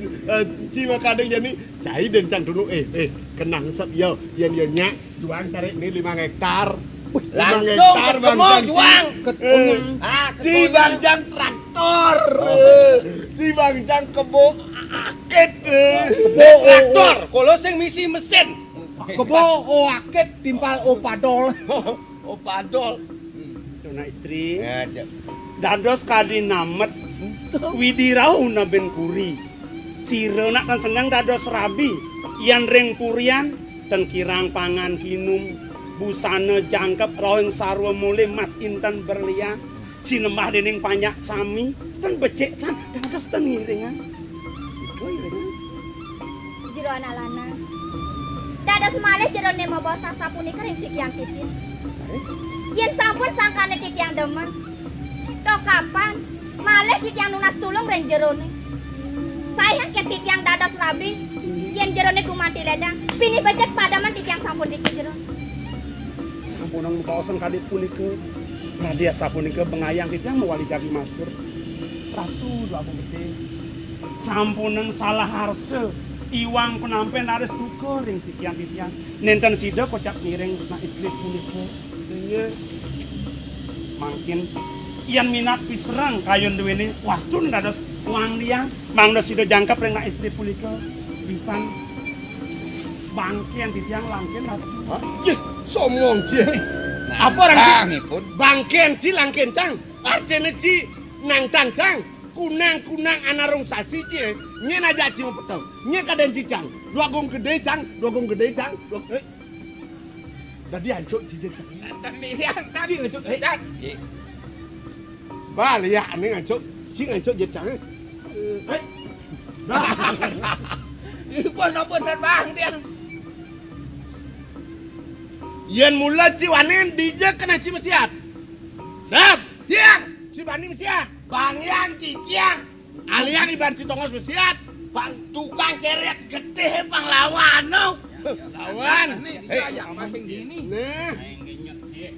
ci makadeng jani. Cai dencang tulung. Eh, eh, kenang sep ya. Yen ya nyak, juang cari ni limang hektar. Wih, limang hektar, ketemu, Bang Jang, ci. Juang. Eh, ah, ci ketemu. Bang Jang traktor. Oh. Eh, ci Bang Jang kebo akit. Eh. Kebo, oh, oh. Traktor, kalau sing misi mesin. Kebo, oh, akit, timpal, oh, padol. Oh, padol. Tuna istri. Ya, Cak. Dados kadi namet, Widi rauh naben kuri. Sira nak tan seneng dados rabi. Yan ring purian, ten kirang pangan kinum. Busana jangkep rauh ing sarwa mule mas inten berlian. Sinembah dening panjak sami, ten becik san, dados ten ngiringan. Iko iringan. Jero anak lanang. Dados malih jerone mabaos sapunika ring sikian titiang. Leres. Yen sampun sangkane titiang demen, to kapan malih titiang nunas tulung ring jerone? Saihang yen titiang dados rabi, yen jerone gumanti ledang, pinih becik pademen titiang sampun riki jero. Sampunang mabaosan kadi punika, pradé sapunika bengayang titiang mawali jagi matur. Ratu Dwagung Gedé, sampunang salah arsa, iwang penampen raris duka ring sikian titiang. Nenten sida kocap ngiring nak istri punika. Inggih. Mangkin, yan minat pisereng kayun duwene wastun dados wang liang, mangda sida jangkep ring nak istri punika pisan. Bangken titiang langken, Ratu. Hah? Yeh, somong ci. Nah, apa arti? Bangipun. Bangken ci langken cang. Artine ci nangtang cang. Kunang-kunang anarung sasi ci. Nyen aja ci mapeteng. Nyen kaden ci cang. Dwagung Gedé cang, Dwagung Gedé cang. Dwag-, eh. Dadi ancuk ci jejak. Enten liang, tan. Ci ancuk, eh. Tan. Nggih. Bal ya ane ancuk, ci ancuk jejak. Eh. Bal. Ipun apa tan Bang tiang? Yen mula ci wani dija kena ci mesiat. Dap, tiang, ci bani mesiat. Bang Yan ci tiang. Alian iban ci tongos mesiat. Bang tukang ceret gedé panglawan no. Lawan. Nih, dia yang masing gini. Nah. Aing genyet sih.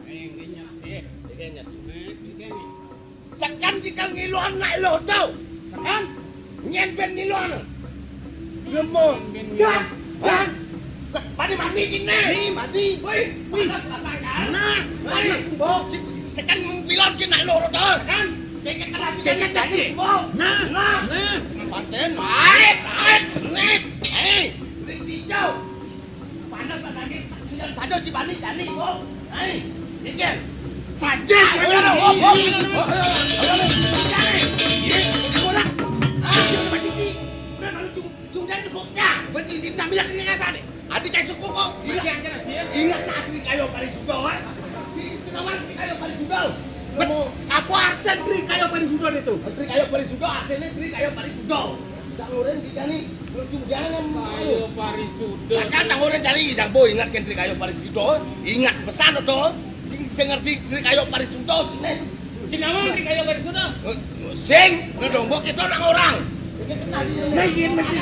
Aing genyet sih. Dia genyet. Nah, dia genyet. Seken jika ngiluan nak lo tau. Seken? Nyen ben ngiluan. Lemo. Dah, dah. Sek-, mati, mati gini. Nih, mati. Wih, wih. Panas rasakan. Nah, panas. Bok. Seken ngiluan gini nak lo tau. Kan? Cekek kena cekek cekek. Nah, nah. Panten, naik, naik, naik. Eh, ini hijau. Panas lah lagi, tinggal saja Cibani jani, oh. Hai, mikir. Saja, ayo, oh, oh, oh, oh, oh, oh. Iya, orang. Ah, dia udah mati, Ci. Udah, lalu cung, cung dan cung, ya. Berarti ini namanya kekerasan, nih. Ati cai suku kok. Iya. Ingat nah, diri kayo paling sudo, eh. Si Senawan diri kayo paling sudo. Bet, apa artian diri kayo paling sudo itu? Diri kayo paling sudo, artinya diri kayo paling sudo. Cak Loren kita nih, menuju jalan. Kayo parisudo. Sakal Cak Loren cari, Cak Boy, ingat kan diri kayo parisudo. Ingat pesan to. Sing, sing ngerti diri kayo parisudo, sini. Sing naon diri kayo parisudo? Sing, ngedong, mbok kita nang orang. Nah, iya, mesti.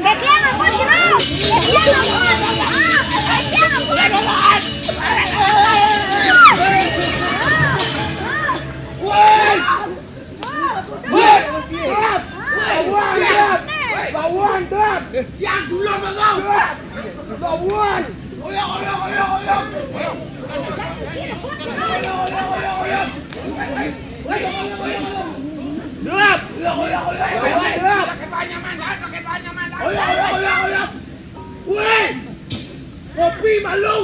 Bagian apa, Bro? Bagian apa? Ah, bagian apa? Woi! Woi! Gelap! Lawan, gelap! Lawan, gelap! Yang dulu, Bang! Lawan! Oyo, oyo, oyo, oyo! Oyo, oyo, oyo, oyo! Gelap! Oyo, oyo, oyo, oyo! Gelap! Pakai banyak mantan, pakai banyak mantan! Oyo, oyo, oyo, oyo! Woi! Ngopi malu!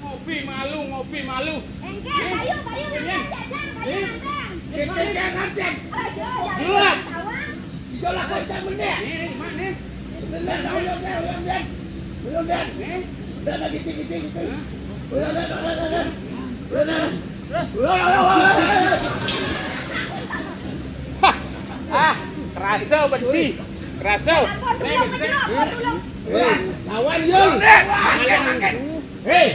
Ngopi malu, ngopi malu. Engke, payu, payu, nganten, Jang, payu, nganten. Kita jangan, Jang. Ayo, Jang. Duluan. Tawang. Ijo lah, kau jangan meneh. Nih, nih, mak, nih. Bener, ulang, ulang, ulang, ulang. Ulang, ulang. Nih. Udah, udah, gitu, gitu, gitu. Hah? Ulang, ulang, ulang, ulang. Ulang, ulang. Ulang, ulang, ulang, ulang. Hah. Ah, kerasa benci. Kerasa. Ampun, nih, ulang, benci. Ulang, ulang. Eh, lawan, Yul. Ulang, ulang. Hei,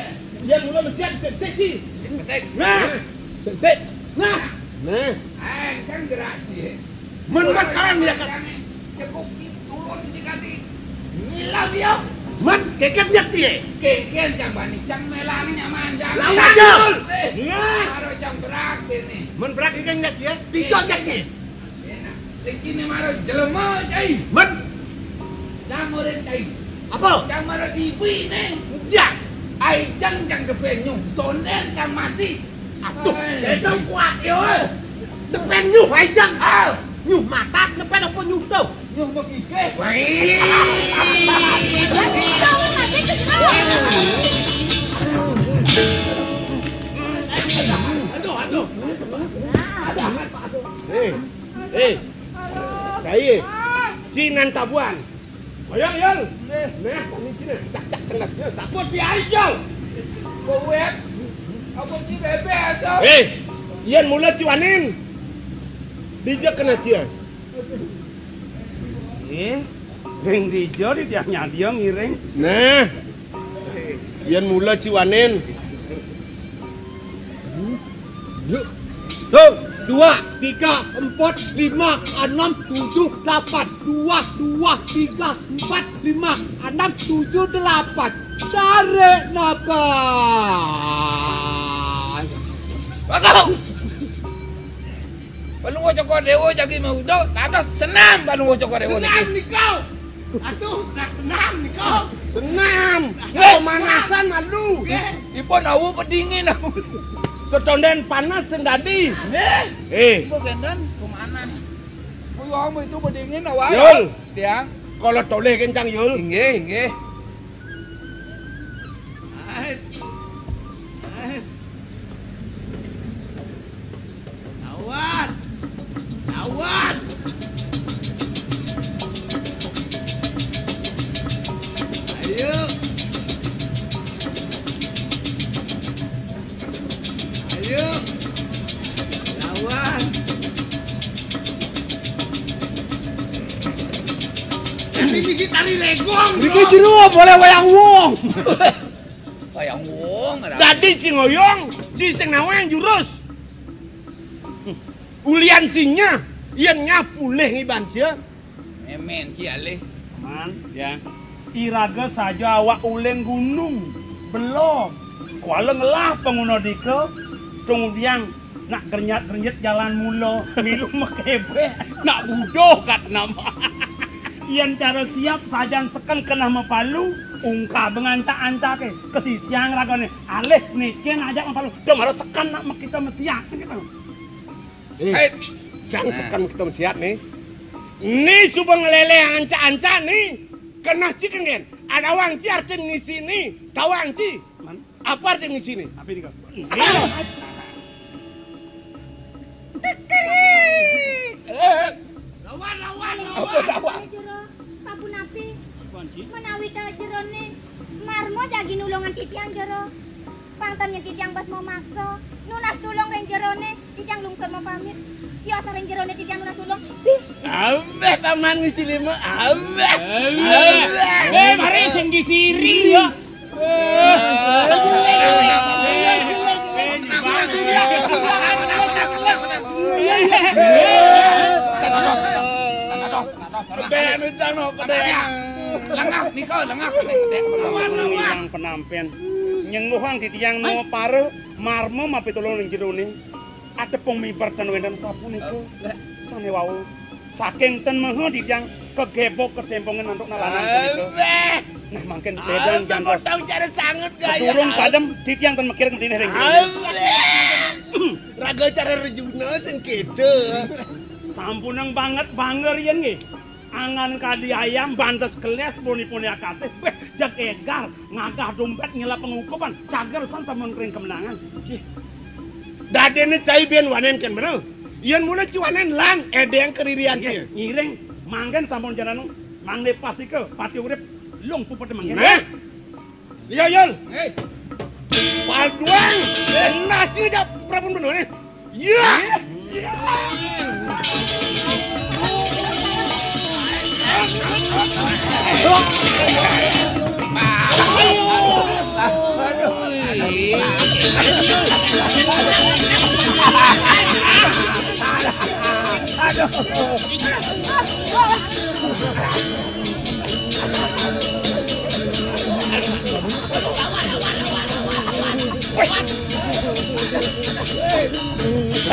dia mula besian, sik, sik, sik. Sik. Nah, sik, sik. Nah, nah. Aing sang gerak sih. Men mas karan dia kan. Cekuk turun di kaki. Ngilang dia. Men keket dia sih. Keket yang bani cang melani nyaman jangan. Lawan, Jul. Eh, nah. Baru jam berak ini. Men berak ini kan dia. Tiga dia sih. Sing kene mara jelema, cai. Men. Jang urip, cai. Apa? Jang mara dibi ne. Ya. Ai jang jang depen nyuh. Tonden jang mati. Aduh, ai. Dedong kuat yo. Depen nyuh ai jang. Ah. Nyuh matak depen apa nyuh to? Nyuh begigih. Wih. Aduh, aduh. Eh. Eh, saya Cinan Tabuan. Hoyong, Yong. Nah, kami Cinan. Cak, cak, kena dia. Takut dia, Yong. Bawet. Aku ci bebe asal. Eh, iyan mula ciwanin. Dija kena cia. Eh, ring dija di tiang nyadia ngiring. Nah. Iyan mula ciwanin. Yuk. Tuh, dua, tiga, empat, lima, enam, tujuh, delapan. Dua, dua, tiga, empat, lima, enam, tujuh, delapan. Tarik nafas. Bagus. Balung Cokor Dewa jagi mau udah, ada senam Balung Cokor Dewa niki. Senam niko. Aduh, nak senam niko. Senam. Weh, pemanasan malu. Weh. Ipun awu pedingin aku. Setonden panas sendadi. Nggih. Eh. Ibu gendon kemana? Kuyang itu pedingin awak. Yul. Dia. Kalau toleh kencang, Yul. Inggih, inggih. Hai. Hai. Lawan. Lawan. Ayo. Ayo. Lawan. Ini misi tari legong. Iki jero boleh wayang wong. Wayang wong. Dadi ci ngoyong, ci sing nawang jurus. Ulian cinya, yén nya pulih ngiban cia. Mémén ci alih. Man. Ya. Iraga saja awak uling gunung, belog. Kuala ngelah panguna dika, tungdiang nak gernyat-gernyit jalan mula, milu makebek. Nak buduh kat nama. Yén cara siap sajan seken keneh mapalu, ungkab ngancak-ancaké. Kesisiang ragané, alih nicén ajak mapalu. Dah mara seken nak makita masiat, cen kita. Eh, jang seken kita masiat né. Né cuba ngeleleh ancak-ancak né. Keneh ci kendén. Adawang ci artin ngisi né. Tawang ci. Apa artin ngisi né? Apa ini kau? Lawan, lawan, lawan. Apa lawan? Jero, sapunapi? Apaan sih? Menawi ta jeroné marma jagi nulungan titiang jero. Pang ten yén titiang bas mamaksa, nunas tulung ring jeroné, titiang lungsur mapamit. Sios ring jeroné titiang nunas tulung. Abah paman ngisi lima, abah. Abah. Abah. Eh, mari sing disiri ya. Lengah nika, lengah. Yang penampen. Nyengguhang titiang mau para marma mapitulung ning jeroné. Ada pemiber ten wénten sapunika. Sané wau. Saking ten mehe titiang kagebok katempongan antuk nalanan punika. Nah, mangkin bédan jantos. Cara sanget gaya. Sedurung padem titiang ten mekir ngendine ring. Raga cara rejuna sing kéda. Sampunang banget banger yén nggih. Angan kadi ayam bantes keles boni-boni akatih. Wéh, jeg égar. Ngagah dompét ngelap pengukupan, cager san sampun kering kemenangan. Dadéné cai bin wanén kén bener. Yén mula ci wanén lan édéng keririan ci. Ngiring, mangkén sampun jananu, mangda pastika pati urip lung puput mangkén. Nah. Iya, Yul. Hei. Paduang, nasi aja prabun bener nih. Ya.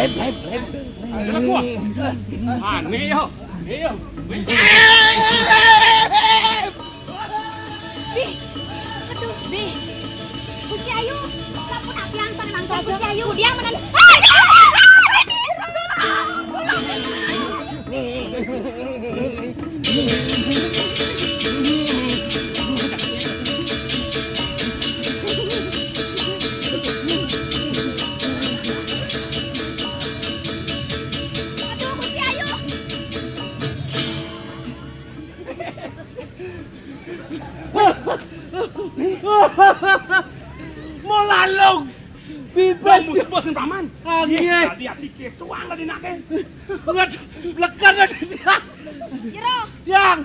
Lem, lem, lem. Aduh, gua. Aneh ya. Iya. Bi. Aduh, Bi. Gusti Ayu, sampun apian panenang Gusti Ayu. Dia menen. Aduh, Gusti Ayu. Mau lalung. Bibas. Bos, bos, paman. Angin. Tadi ati ketuang tadi nake. Nget, lekan tadi. Jero. Yang.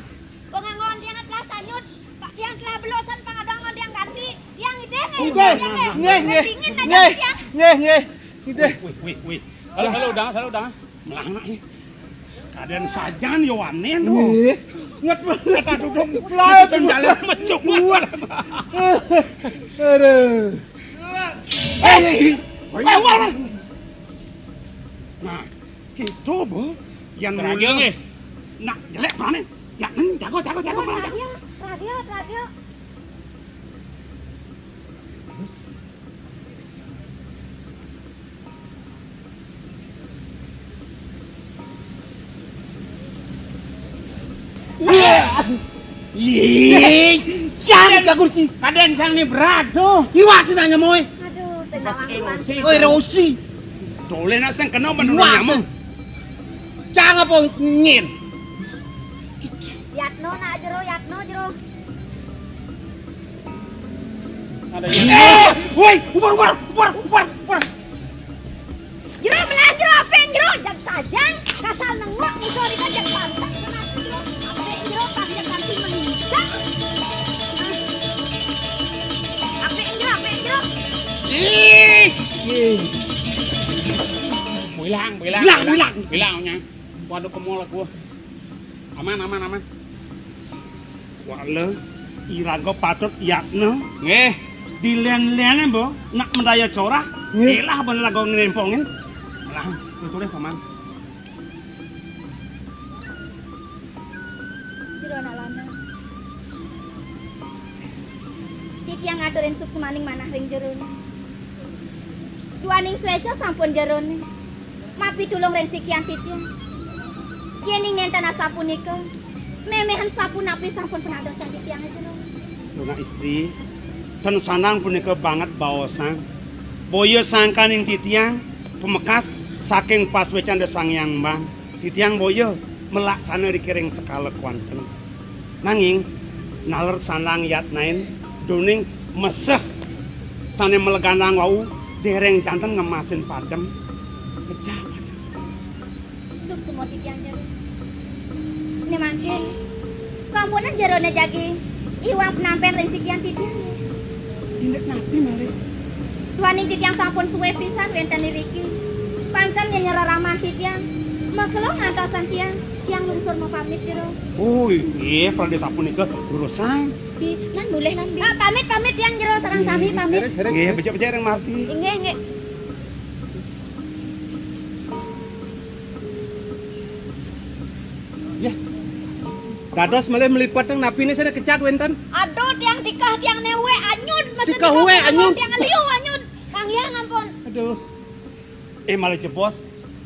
Pengangon dia telah sanyut. Pak, dia telah belosan pangadang dia ganti. Dia ngideh. Ngideh. Ngeh, ngeh. Dingin aja dia. Ngeh, ngeh. Ngideh. Wih, wih, wih. Halo, halo, udah, halo, udah. Melangak nih. Kadén sajan yo wanén to. Nggih. Nget banget. Kata duduk. Lain. Kata jalan mecuk. Aduh. Eh, eh, eh, wah, wah. Nah, gitu, Bu. Yang radio nggih. Nak jelek mana? Ya, nen, jago, jago, jago, malah jago. Radio, radio, radio. Wah! Ih, cang ka kursi. Kadén cang ni berat tuh. Iwak sih nanya moy. Aduh, sing. Oi, Rosi. Toleh nak sing kena bener nyamuk. Cang apa nyin? Yatno nak jero, Yatno jero. Ada yang... Eh, woi, ubar, ubar, ubar, ubar, ubar. Jero belah jero, apik jero, jag sajang, kasal nengok musuh di jag pantak kena jero, apik jero, pas jag kanti menjak. Apik jero, apik jero. Ih, ih. Bilang, bilang, bilang, bilang. Bilangnya. Waduh, ke mall aku. Aman, aman, aman. Wala, iraga patut yatna. Nggih. Di lén-léné, Mbok, nak madaya corah. Nggih. Elah bener raga ngrempongin. Lah, nuturé, Paman. Jero anak lanang. Titiang ngaturin suksmaning manah ring jerone. Duaning suéca sampun jerone. Mapitulung ring sikian titiang. Yéning nénten asapunika, méméhan sapunapi sampun panadosan titiang jero. Suna istri, ten sandang punika banget baosang. Boya sangkaning titiang, pamekas saking pasuécan Ida Sang Hyang Mbang. Titiang boya malaksana riki ring sekala kuanten. Nanging naler sandang yatnain duaning meseh sané maleganang wau, déréng janten ngemasin padem. Pecah padem. Suksma titiang jero. Né mangkin, sampunang jerone jagi iwang penampén ring sikian titiang. Indik napi malih? Duaning titiang sampun suwé pisan wénten iriki. Pangkén nyén nyereraman titiang, makelo ngantosan tiang, tiang lungsur mapamit jero. Oh, inggih, pradé sapunika durusang. Bi, lan mulih lan, Bi. Ah, pamit, pamit tiang jero sareng sami pamit. Nggih, becik-becik ring Marti. Inggih, inggih. Yah. Dados malih mlipet teng napiné sané kecak wénten? Aduh, tiang tikeh, tiang néwé, anyud, mesen tikeh wé, anyud. Tiang liu, anyud. Kang Hyang ampun. Aduh. Eh, malih jebos.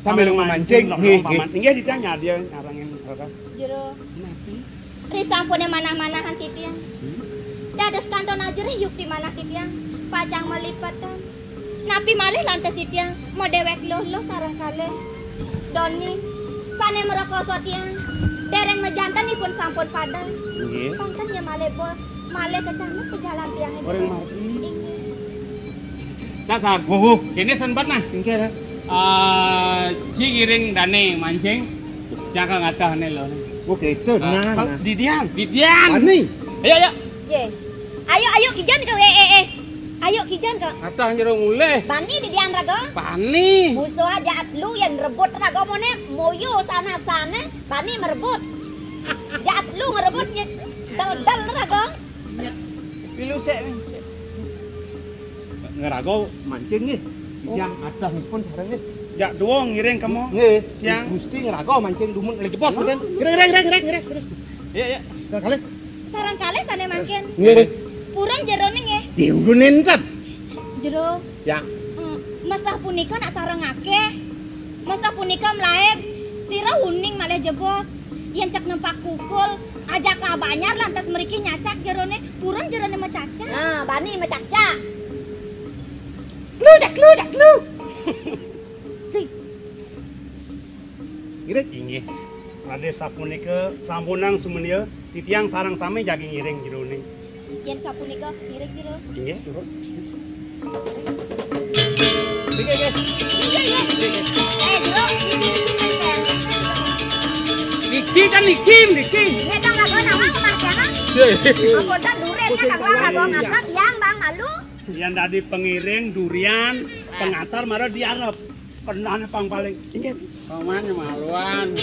Sambil memancing. Nggih, nggih. Inggih, titiang nyarengin, Raka. Jero. Napi? Risampuné manah-manahan titiang. Hmm? Dados kantun ajerih yukti manah titiang. Pacang malipetan. Napi malih lantas titiang madéwék luh-luh sareng kalih doni sané mrekoso tiang. Déréng majanten ipun sampun padang. Nggih. Pangkén ya malih bos, malih kecamuk ka jalan tiang. Orang mati. Inggih. Sasar. Wuh, wuh. Kéné sempat nah. Inggih, Raka. Eh, ci ngiring dané mancing. Jaka ngatahné lho. Oh, gitu. Nah, nah. Didian. Didian. Ani. Ayo, ayo. Yé. Ayo, ayo, kijan ka, eh, eh, eh. Ayo, kijan ka. Atah jero mulih. Bani didian raga? Bani. Musuh aja atlu yang rebut raga mone moyo sana-sana. Bani merebut. Jat lu ngerebut ya. Del-del raga. Pilu sik, sik. Ngeraga mancing nggih. Yang atah pun sareng nggih. Jak dua ngiring kemo. Nggih. Tiang. Gusti ngeraga mancing dumun lagi bos mboten. Ngiring, ngiring, ngiring, ngiring, ngiring. Iya, iya. Sareng kalih. Sareng kalih sané mangkin. Nggih. Purun jerone nggih. Di urun enten. Jero. Ya. Eh, mesah punika nak sareng akeh. Mesah punika mlaib. Sira uning malih jebos. Yén cek nempak kukul, ajaka banyar lantas mriki nyacak jerone. Purun jerone macacak. Nah, bani macacak. Lu, cak lu, cak lu. Ngiring. Inggih. Raden sapunika sampunang sumenia, titiang sareng sami jagi ngiring jerone. Yén sapunika, ngiring jero. Inggih, terus. Nggih, nggih. Nggih, nggih. Eh, jero. Niki kan niki, niki. Nggih, tong lagu nawang kematian. Nggih. Ampun, kan duren, kan lagu, lagu ngangkat, yang Bang malu. Yang dadi pengiring durian, pengantar mara diarep. Kenane pang paling. Inggih. Paman maluan.